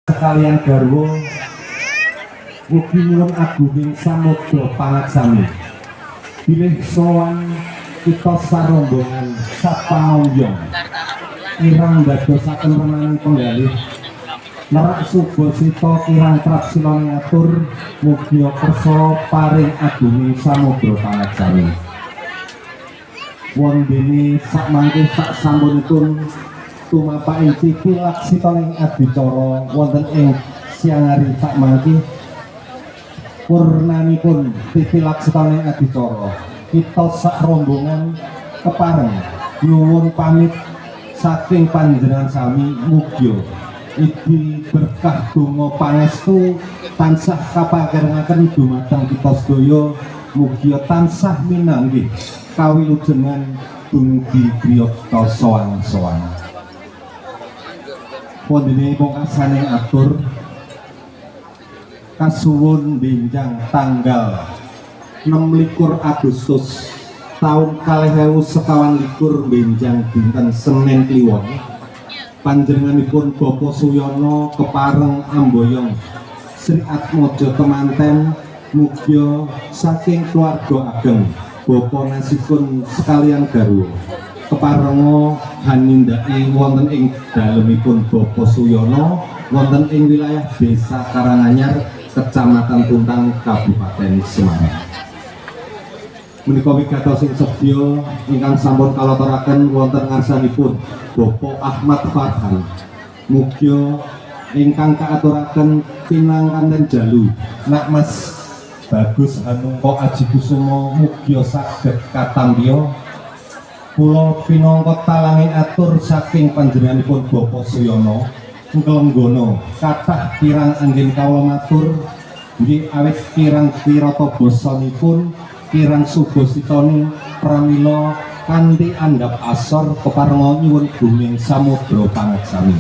Sekalian garwa mugi nyuwun agunging samudra pangaksami bilih sowan kita sarombongan sapangombyong kirang dadosaken renaning penggalih nerak subasita kirang trapsila ngatur, mugia kersa paring agunging samudra pangaksami. Wondene sakmangke sak sampunipun tumapaking titi laksitaning adicara wonten ing siang hari sakmangke, purnanipun titi laksitaning adicara, kita sak rombongan kepareng nyuwun pamit saking panjenengan sami. Mugia idi berkah donga pangestu tansah kaparengaken dumateng kita sedaya, mugia tansah minanggih kawilujengan dumugi griya kita sowan-sowan. Wondene pungkasane atur, kasuwun benjang tanggal 26 Agustus tahun 2021, benjang dinten Senin Kliwon, panjenenganipun Bapak Suyono kepareng amboyong Sri Atmojo temanten, mugia saking keluarga ageng Bapak Nasikun sekalian garwa keparenga hanindake wonten ing dalemipun Bapak Suyono wonten ing wilayah Desa Karanganyar, Kecamatan Tuntang, Kabupaten Semarang. Menika wigatos sing sedya ingkang sampun kalaturaken wonten ngarsanipun Bapak Ahmad Farhan, mugia ingkang kaaturaken pinangkanten jalu Nak Mas Bagus Hanungka Aji Kusumo, mugia saged katampiya. Kula pinangka talanging atur saking panjenenganipun Bapak Suyono Nglenggono, kathah kirang anggen kawula matur nggih, awit kirang kirata basanipun, kirang subasitane. Pramila kanthi andhap asor keparenga nyuwun gunging samudra pangaksami.